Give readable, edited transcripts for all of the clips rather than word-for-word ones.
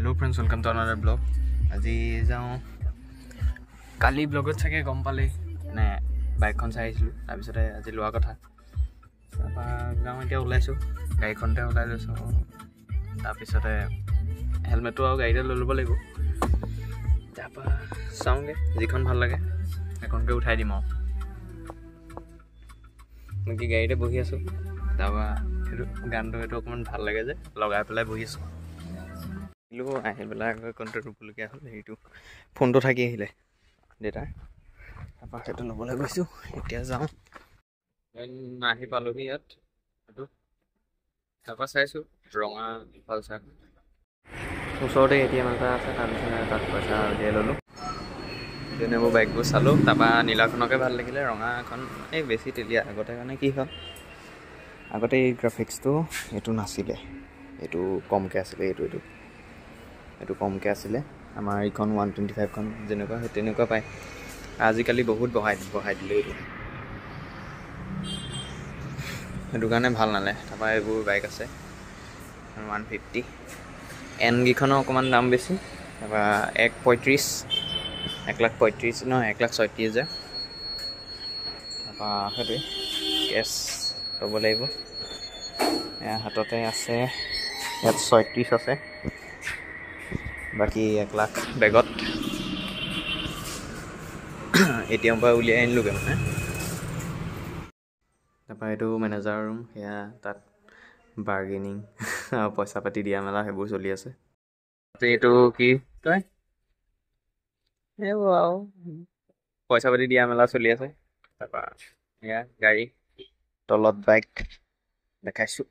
Hello friends, welcome to another blog. আজি যাওঁ, কালি ব্লগত চাগে গম পালেই, মানে বাইকখন চাই আহিছিলোঁ, তাৰপিছতে আজি লোৱা কথা। তাৰপৰা যাওঁ, এতিয়া ওলাইছোঁ, গাড়ীখনতে ওলাই লৈছোঁ। তাৰপিছতে হেলমেটটো আৰু গাড়ীতে লৈ ল'ব লাগিব। তাৰপৰা চাওঁগৈ, যিখন ভাল লাগে সেইখনকে উঠাই দিম আৰু। বাকী গাড়ীতে বহি আছোঁ। তাৰপৰা সেইটো গানটো সেইটো অকণমান ভাল লাগে যে, লগাই পেলাই বহি আছোঁ। আহি পেলাই আকৌ কণ্ট্ৰল ৰুবলগীয়া হ'ল, হেৰিটো ফোনটো থাকি আহিলে দেউতাৰ, তাৰপৰা সেইটো ল'বলৈ গৈছোঁ। এতিয়া যাওঁ, আহি পালোহি ইয়াত। সেইটো তাৰপৰা চাইছোঁ ৰঙা পালচাৰ, ওচৰতে ATM এটা আছে। তাৰপিছতে তাত পইচা উলিয়াই ল'লোঁ। তেনেবোৰ বাইকবোৰ চালোঁ, তাৰপৰা নীলাখনকে ভাল লাগিলে, ৰঙাখন এই বেছি তেলীয়া। আগতে মানে কি হ'ল, আগতে এই গ্ৰাফিক্সটো এইটো নাছিলে, এইটো কমকৈ আছিলে, এইটো এইটো এইটো কমকৈ আছিলে। আমাৰ এইখন 125খন যেনেকুৱা সেই তেনেকুৱা পায়। আজিকালি বহুত বঢ়াই বঢ়াই দিলে এইটো, সেইটো কাৰণে ভাল নালাগে। তাৰপৰা এইবোৰ বাইক আছে 150 এনকেইখনৰ অকণমান দাম বেছি। তাৰপৰা 1.35, 1,35,000 নহয় 1,36,000। তাৰপৰা সেইটোৱে কেছ ল'ব লাগিব। এয়া হাততে আছে, ইয়াত 36 আছে, বাকী 1 লাখ বেগত ATM পৰা উলিয়াই আনিলোগৈ মানে। তাৰপৰা এইটো মেনেজাৰৰ ৰুম, সেয়া তাত বাৰ্গেনিং আৰু পইচা পাতি দিয়া মেলা সেইবোৰ চলি আছে। এইটো কি কয় সেইবোৰ আৰু পইচা পাতি দিয়া মেলা চলি আছে। তাৰপৰা এয়া গাড়ী, তলত বাইক দেখাইছোঁ।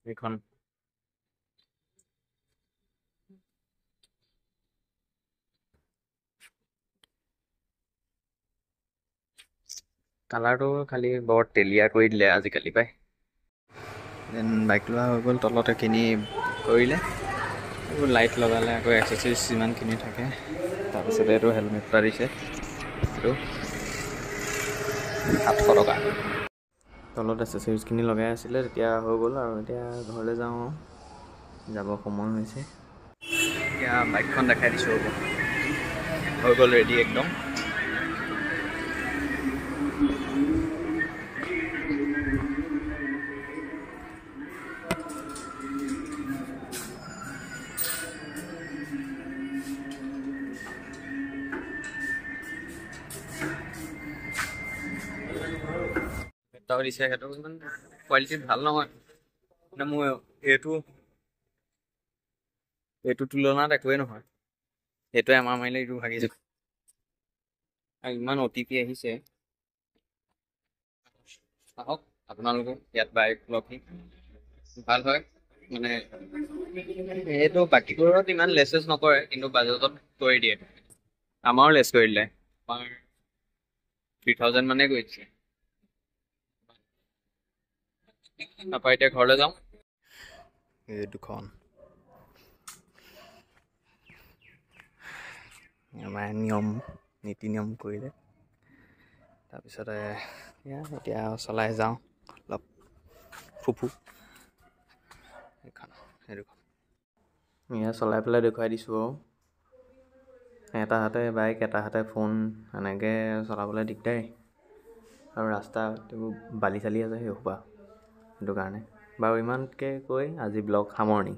এইখন কালাৰটো খালি বৰ তেলীয়া কৰি দিলে আজিকালি পাই। Then bike লোৱা হৈ গ'ল, তলত এইখিনি কৰিলে, এইবোৰ লাইট লগালে, আকৌ এক্সেচৰিজ যিমানখিনি থাকে। তাৰপিছতে এইটো হেলমেট এটা দিছে, এইটো 700 টকা। তলত এক্সেচৰিজখিনি লগাই আছিলে, তেতিয়া হৈ গ'ল আৰু। এতিয়া ঘৰলৈ যাওঁ আৰু, যাব সময় হৈছে। এতিয়া বাইকখন দেখাই দিছোঁ, হ'ব হৈ গ'ল ৰেডি একদম। এটাও দিছে, সেইটো ইমান কোৱালিটি ভাল নহয়, মানে মোৰ এইটো এইটো তুলনাত একোৱেই নহয়। এইটোৱে আমাৰ মাৰিলে এইটো ভাগি যাব। আৰু ইমান OTP আহিছে। আহক আপোনালোকো ইয়াত বাইক লওকহি, ভাল হয়। মানে এইটো বাকীবোৰত ইমান লেচেছ নকৰে, কিন্তু বাজেটত কৰি দিয়ে। আমাৰো লেছ কৰি দিলে, আমাৰ 3000 মানে কৰি দিছে। তাৰপৰা এতিয়া ঘৰলৈ যাওঁ। এই দুখন আমাৰ নিয়ম নীতি নিয়ম কৰিলে, তাৰপিছতে এতিয়া চলাই যাওঁ অলপ ফুফু। এইখন সেই দুখন এয়া চলাই পেলাই দেখুৱাই দিছোঁ আৰু। এটা হাতে বাইক, এটা হাতে ফোন, এনেকৈ চলাবলৈ দিগদাৰী। আৰু ৰাস্তা এইবোৰ বালি চালি আছে সেই সোপা, সেইটো কাৰণে। বাৰু ইমানকৈ কৈ আজি ব্লগ সামৰণি।